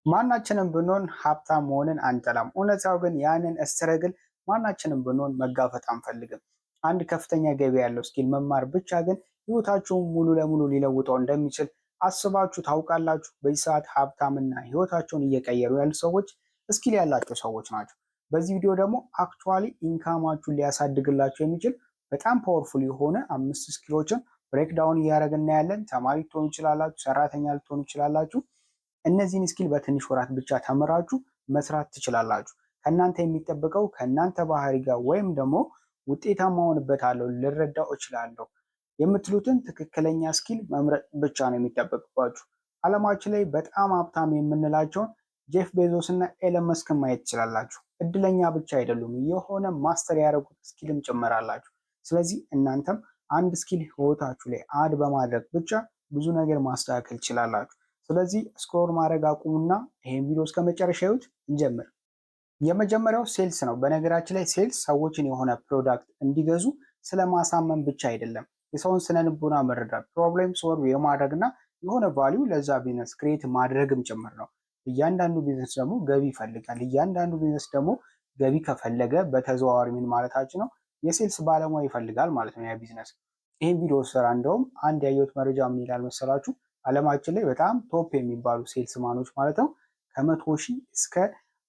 ማናችንም ብንሆን ሀብታም መሆንን አንጠላም። እውነታው ግን ያንን struggle ማናችንም ብንሆን መጋፈጥ አንፈልግም። አንድ ከፍተኛ ገቢ ያለው skill መማር ብቻ ግን ህይወታችሁን ሙሉ ለሙሉ ሊለውጠው እንደሚችል አስባችሁ ታውቃላችሁ? በዚህ ሰዓት ሀብታምና ህይወታቸውን እየቀየሩ ያሉ ሰዎች skill ያላቸው ሰዎች ናቸው። በዚህ ቪዲዮ ደግሞ actually income ኣችሁን ሊያሳድግላችሁ የሚችል በጣም powerful የሆነ አምስት skill ኦችን breakdown እያደረግን እናያለን። ተማሪ ልትሆኑ ይችላላችሁ፣ ሰራተኛ ልትሆኑ ይችላላችሁ። እነዚህን skill በትንሽ ወራት ብቻ ተምራችሁ መስራት ትችላላችሁ። ከእናንተ የሚጠበቀው ከእናንተ ባህሪ ጋር ወይም ደግሞ ውጤታማ ሆንበታለሁ፣ ልረዳው እችላለሁ የምትሉትን ትክክለኛ skill መምረጥ ብቻ ነው የሚጠበቅባችሁ። ዓለማችን ላይ በጣም ሀብታም የምንላቸውን ጄፍ ቤዞስ እና ኤለን መስክን ማየት ትችላላችሁ። እድለኛ ብቻ አይደሉም፣ የሆነ master ያደረጉት skill ም ጭምር አላቸው። ስለዚህ እናንተም አንድ skill ህይወታችሁ ላይ add በማድረግ ብቻ ብዙ ነገር ማስተካከል ትችላላችሁ። ስለዚህ scroll ማድረግ አቁሙና ይሄን ቪዲዮ እስከ መጨረሻ ይዩት። እንጀምር። የመጀመሪያው sales ነው። በነገራችን ላይ sales ሰዎችን የሆነ product እንዲገዙ ስለማሳመን ብቻ አይደለም። የሰውን ስነ ልቦና መረዳት፣ problem solve የማድረግና የሆነ value ለዛ ቢዝነስ create ማድረግም ጭምር ነው። እያንዳንዱ ቢዝነስ ደግሞ ገቢ ይፈልጋል። እያንዳንዱ ቢዝነስ ደግሞ ገቢ ከፈለገ በተዘዋዋሪ ምን ማለታችን ነው? የ sales ባለሙያ ይፈልጋል ማለት ነው ያ ቢዝነስ። ይህን ቪዲዮ ስራ እንደውም አንድ ያየሁት መረጃ ምን ይላል መሰላችሁ? ዓለማችን ላይ በጣም top የሚባሉ salesman ኦች ማለት ነው ከ100,000 እስከ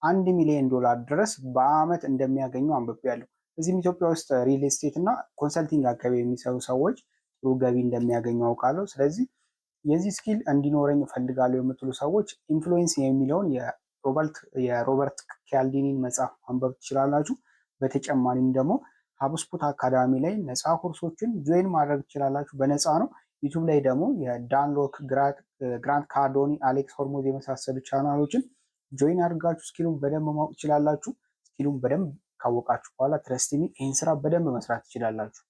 1 ሚሊዮን ዶላር ድረስ በአመት እንደሚያገኙ አንብቤያለሁ። እዚህም ኢትዮጵያ ውስጥ real estate እና consulting አካባቢ የሚሰሩ ሰዎች ጥሩ ገቢ እንደሚያገኙ አውቃለሁ። ስለዚህ የዚህ skill እንዲኖረኝ እፈልጋለሁ የምትሉ ሰዎች Influence የሚለውን የሮበርት ኪያልዲኒን መጽሐፍ ማንበብ ትችላላችሁ። በተጨማሪም ደግሞ HubSpot Academy ላይ ነፃ ኮርሶችን join ማድረግ ትችላላችሁ። በነፃ ነው። YouTube ላይ ደግሞ የዳን ሎክ፣ ግራንት ካርዶኒ፣ አሌክስ ሆርሞዝ የመሳሰሉ ቻናሎችን join አድርጋችሁ skill ኡን በደንብ ማወቅ ትችላላችሁ። Skill ኡን በደንብ ካወቃችሁ በኋላ trust me፣ ይህን ስራ በደንብ መስራት ትችላላችሁ።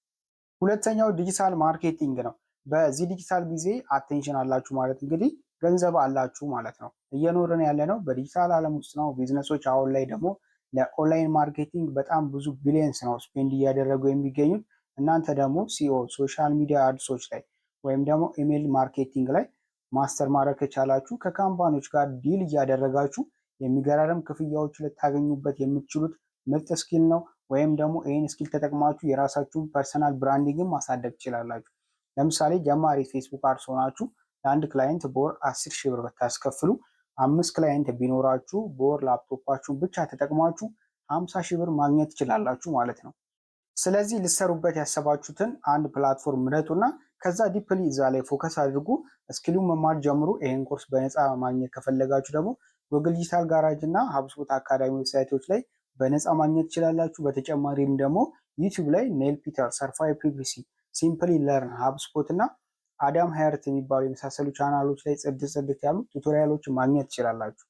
ሁለተኛው digital marketing ነው። በዚህ ዲጂታል ጊዜ attention አላችሁ ማለት እንግዲህ ገንዘብ አላችሁ ማለት ነው። እየኖርን ያለነው በዲጂታል ዓለም ውስጥ ነው። ቢዝነሶች አሁን ላይ ደግሞ ለ online marketing በጣም ብዙ billions ነው spend እያደረጉ የሚገኙት። እናንተ ደግሞ SEO፣ social media ads ኦች ላይ ወይም ደግሞ email marketing ላይ master ማድረግ ከቻላችሁ ከ company ዎች ጋር deal እያደረጋችሁ የሚገራርም ክፍያዎች ልታገኙበት የምትችሉት ምርጥ skill ነው። ወይም ደግሞ ይህን skill ተጠቅማችሁ የራሳችሁን personal branding ን ማሳደግ ትችላላችሁ። ለምሳሌ ጀማሪ Facebook ads ሆናችሁ ለአንድ client በወር 10,000 ብር ብታስከፍሉ፣ አምስት client ቢኖራችሁ በወር ላፕቶፓችሁን ብቻ ተጠቅማችሁ 50,000 ብር ማግኘት ትችላላችሁ ማለት ነው። ስለዚህ ልትሰሩበት ያሰባችሁትን አንድ platform ምረጡና ከዛ deeply እዛ ላይ focus አድርጉ። Skill ኡን መማር ጀምሩ። ይህን ኮርስ በነፃ ማግኘት ከፈለጋችሁ ደግሞ Google Digital Garage እና HubSpot Academy website ኦች ላይ በነፃ ማግኘት ትችላላችሁ። በተጨማሪም ደግሞ YouTube ላይ Neil Patel፣ Certified PPC፣ Simplilearn፣ HubSpot እና አዳም ሀያርት የሚባሉ የመሳሰሉ ቻናሎች ላይ ጽድት ጽድት ያሉ tutorial ኦችን ማግኘት ትችላላችሁ።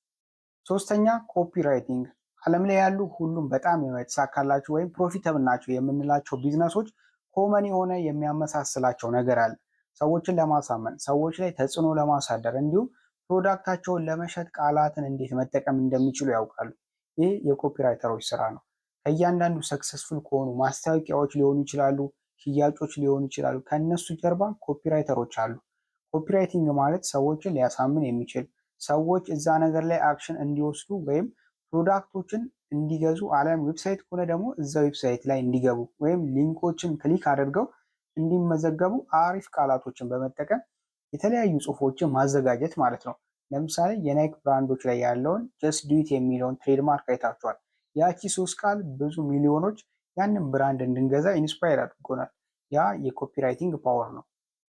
ሶስተኛ copywriting። ዓለም ላይ ያሉ ሁሉም በጣም የተሳካላቸው ወይም profitable ናቸው የምንላቸው ቢዝነሶች common የሆነ የሚያመሳስላቸው ነገር አለ። ሰዎችን ለማሳመን፣ ሰዎች ላይ ተጽዕኖ ለማሳደር እንዲሁም product ኣቸውን ለመሸጥ ቃላትን እንዴት መጠቀም እንደሚችሉ ያውቃሉ። ይህ የ copywriter ኦች ስራ ነው። ከእያንዳንዱ successful ከሆኑ ማስታወቂያዎች ሊሆኑ ይችላሉ፣ ሽያጮች ሊሆኑ ይችላሉ። ከእነሱ ጀርባ copywriter ኦች አሉ። Copywriting ማለት ሰዎችን ሊያሳምን የሚችል፣ ሰዎች እዛ ነገር ላይ action እንዲወስዱ ወይም product ኦችን እንዲገዙ አሊያም website ከሆነ ደግሞ እዛ website ላይ እንዲገቡ ወይም link ኦችን click አድርገው እንዲመዘገቡ አሪፍ ቃላቶችን በመጠቀም የተለያዩ ጽሁፎችን ማዘጋጀት ማለት ነው። ለምሳሌ የ Nike brand ኦች ላይ ያለውን "just do it" የሚለውን trademark አይታችኋል። ያቺ ሶስት ቃል ብዙ ሚሊዮኖች ያንን brand እንድንገዛ inspire አድርጎናል። ያ የ copywriting power ነው።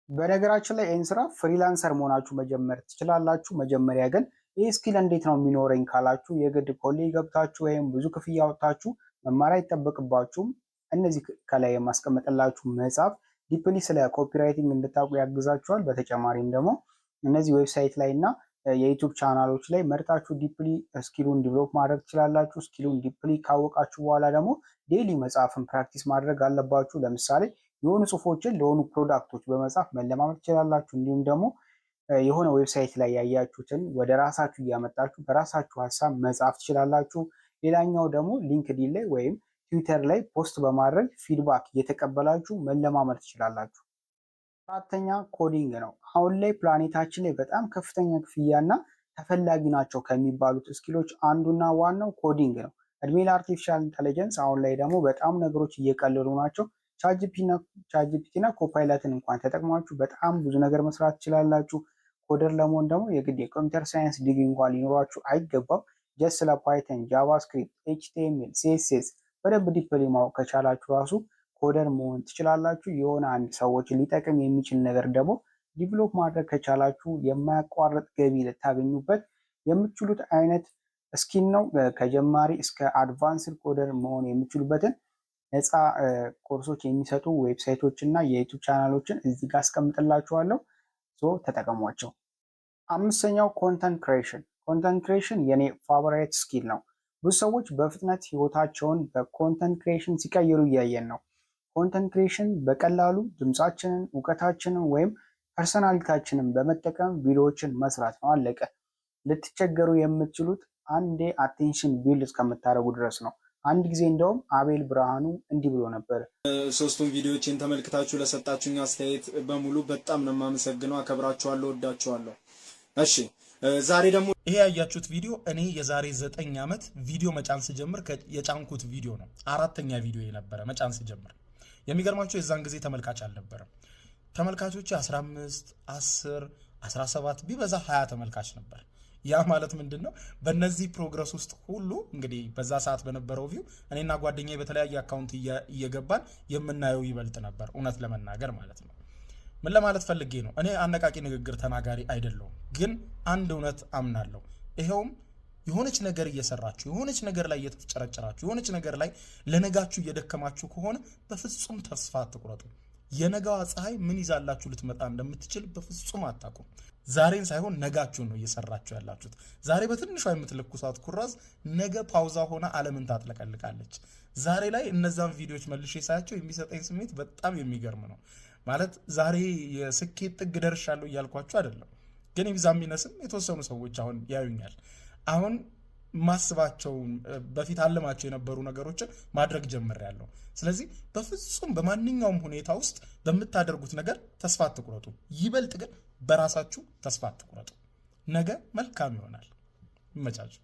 በነገራችን ላይ ይህን ስራ freelancer መሆናችሁ መጀመር ትችላላችሁ። መጀመሪያ ግን ይህ skill እንዴት ነው የሚኖረኝ ካላችሁ የግድ ኮሌጅ ገብታችሁ ወይም ብዙ ክፍያ አውጥታችሁ መማር አይጠበቅባችሁም። እነዚህ ከላይ የማስቀመጥላችሁ መጽሐፍ deeply ስለ copywriting እንድታውቁ ያግዛችኋል። በተጨማሪም ደግሞ እነዚህ website ላይ እና የ YouTube ቻናሎች ላይ መርጣችሁ deeply skill ኡን develop ማድረግ ትችላላችሁ። Skill ኡን deeply ካወቃችሁ በኋላ ደግሞ daily መጻፍን practice ማድረግ አለባችሁ። ለምሳሌ የሆኑ ጽሁፎችን ለሆኑ product ኦች በመጻፍ መለማመድ ትችላላችሁ። እንዲሁም ደግሞ የሆነ website ላይ ያያችሁትን ወደ ራሳችሁ እያመጣችሁ በራሳችሁ ሀሳብ መጻፍ ትችላላችሁ። ሌላኛው ደግሞ LinkedIn ላይ ወይም ትዊተር ላይ post በማድረግ feedback እየተቀበላችሁ መለማመድ ትችላላችሁ። አራተኛ coding ነው። አሁን ላይ ፕላኔታችን ላይ በጣም ከፍተኛ ክፍያ እና ተፈላጊ ናቸው ከሚባሉት skill ኦች አንዱና ዋናው coding ነው። እድሜ ለ artificial intelligence አሁን ላይ ደግሞ በጣም ነገሮች እየቀለሉ ናቸው። ChatGPT እና Copilot ን እንኳን ተጠቅማችሁ በጣም ብዙ ነገር መስራት ትችላላችሁ። Coder ለመሆን ደግሞ የግድ የ computer science ዲግሪ እንኳን ሊኖራችሁ አይገባም። Just ስለ Python፣ JavaScript፣ HTML፣ CSS በደንብ deeply ማወቅ ከቻላችሁ ራሱ coder መሆን ትችላላችሁ። የሆነ አንድ ሰዎች ሊጠቅም የሚችል ነገር ደግሞ develop ማድረግ ከቻላችሁ የማያቋርጥ ገቢ ልታገኙበት የምትችሉት አይነት skill ነው። ከጀማሪ እስከ advanced coder መሆን የምትችሉበትን ነፃ ኮርሶች የሚሰጡ website ኦች እና የ YouTube channel ኦችን እዚህ ጋር አስቀምጥላችኋለሁ። So ተጠቀሟቸው። አምስተኛው content creation። Content creation የኔ favorite skill ነው። ብዙ ሰዎች በፍጥነት ህይወታቸውን በ content creation ሲቀይሩ እያየን ነው። Content creation በቀላሉ ድምፃችንን፣ እውቀታችንን ወይም personality ያችንን በመጠቀም ቪዲዮዎችን መስራት ነው። አለቀ። ልትቸገሩ የምትችሉት አንዴ attention build እስከምታደርጉ ድረስ ነው። አንድ ጊዜ እንደውም አቤል ብርሃኑ እንዲህ ብሎ ነበር። ሶስቱን ቪዲዮዎችን ተመልክታችሁ ለሰጣችሁኝ አስተያየት በሙሉ በጣም ነው የማመሰግነው። አከብራችኋለሁ፣ ወዳችኋለሁ። እሺ፣ ዛሬ ደግሞ ይሄ ያያችሁት ቪዲዮ እኔ የዛሬ 9 ዓመት ቪዲዮ መጫን ስጀምር የጫንኩት ቪዲዮ ነው። አራተኛ ቪዲዮ የነበረ መጫን ስጀምር። የሚገርማችሁ የዛን ጊዜ ተመልካች አልነበረም። ተመልካቾች 15፣ 10፣ 17፣ ቢበዛ 20 ተመልካች ነበር። ያ ማለት ምንድን ነው? በእነዚህ progress ውስጥ ሁሉ እንግዲህ በዛ ሰዓት በነበረው view እኔና ጓደኛዬ በተለያየ account እየገባን የምናየው ይበልጥ ነበር፣ እውነት ለመናገር ማለት ነው። ምን ለማለት ፈልጌ ነው? እኔ አነቃቂ ንግግር ተናጋሪ አይደለሁም፣ ግን አንድ እውነት አምናለሁ። ይኸውም የሆነች ነገር እየሰራችሁ፣ የሆነች ነገር ላይ እየተፍጨረጨራችሁ፣ የሆነች ነገር ላይ ለነጋችሁ እየደከማችሁ ከሆነ በፍጹም ተስፋ አትቁረጡ። የነገዋ ፀሐይ ምን ይዛላችሁ ልትመጣ እንደምትችል በፍጹም አታውቁም። ዛሬን ሳይሆን ነጋችሁን ነው እየሰራችሁ ያላችሁት። ዛሬ በትንሿ የምትለኩሳት ኩራዝ ነገ ፓውዛ ሆና ዓለምን ታጥለቀልቃለች። ዛሬ ላይ እነዛን ቪዲዮዎች መልሼ ሳያቸው የሚሰጠኝ ስሜት በጣም የሚገርም ነው። ማለት ዛሬ የስኬት ጥግ ደርሻለሁ እያልኳችሁ አይደለም፣ ግን ይብዛም ይነስም የተወሰኑ ሰዎች አሁን ያዩኛል። አሁን ማስባቸው በፊት አልማቸው የነበሩ ነገሮችን ማድረግ ጀምሬያለሁ። ስለዚህ በፍጹም በማንኛውም ሁኔታ ውስጥ በምታደርጉት ነገር ተስፋ አትቁረጡ። ይበልጥ ግን በራሳችሁ ተስፋ አትቁረጡ። ነገ መልካም ይሆናል። ይመቻችሁ።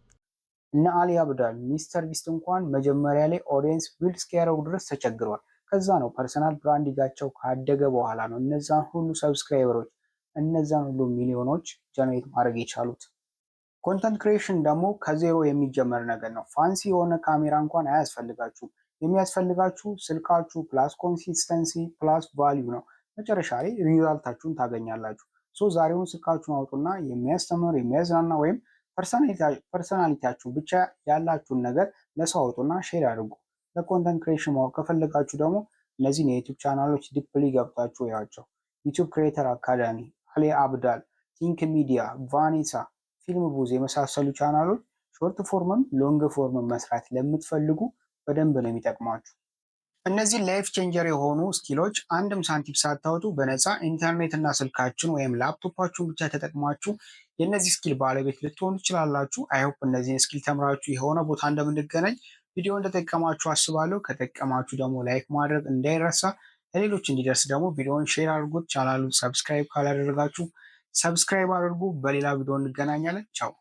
እነ አሊ አብዳል፣ ሚስተር ቢስት እንኳን መጀመሪያ ላይ audience build እስኪያደርጉ ድረስ ተቸግረዋል። ከዛ ነው personal branding ኣቸው ካደገ በኋላ ነው እነዛን ሁሉ subscriber ኦች፣ እነዛን ሁሉ ሚሊዮኖች generate ማድረግ የቻሉት። Content creation ደግሞ ከዜሮ የሚጀመር ነገር ነው። Fancy የሆነ ካሜራ እንኳን አያስፈልጋችሁም። የሚያስፈልጋችሁ ስልካችሁ plus consistency plus value ነው። መጨረሻ ላይ result ኣችሁን ታገኛላችሁ። So ዛሬውን ስልካችሁን አውጡና የሚያስተምር፣ የሚያዝናና ወይም personality ያችሁ ብቻ ያላችሁን ነገር ለሰው አውጡና share አድርጉ። ለ content creation ማወቅ ከፈለጋችሁ ደግሞ እነዚህን የ YouTube channel ኦች deeply ገብታችሁ እያቸው። YouTube Creator Academy፣ አሊ አብዳል፣ Think Media፣ ቫኔሳ፣ ፊልም ቡዝ የመሳሰሉ channel ኦች short form ም long form ም መስራት ለምትፈልጉ በደንብ ነው የሚጠቅሟችሁ። እነዚህ life changer የሆኑ skill ኦች አንድም ሳንቲም ሳታወጡ በነፃ ኢንተርኔት እና ስልካችሁን ወይም ላፕቶፓችሁን ብቻ ተጠቅማችሁ የእነዚህ skill ባለቤት ልትሆኑ ትችላላችሁ። I hope እነዚህን skill ተምራችሁ የሆነ ቦታ እንደምንገናኝ፣ ቪዲዮ እንደጠቀማችሁ አስባለሁ። ከጠቀማችሁ ደግሞ like ማድረግ እንዳይረሳ፣ ለሌሎች እንዲደርስ ደግሞ ቪዲዮውን share አድርጉት። ቻናሉን subscribe ካላደረጋችሁ subscribe አድርጉ። በሌላ ቪዲዮ እንገናኛለን። ቻው።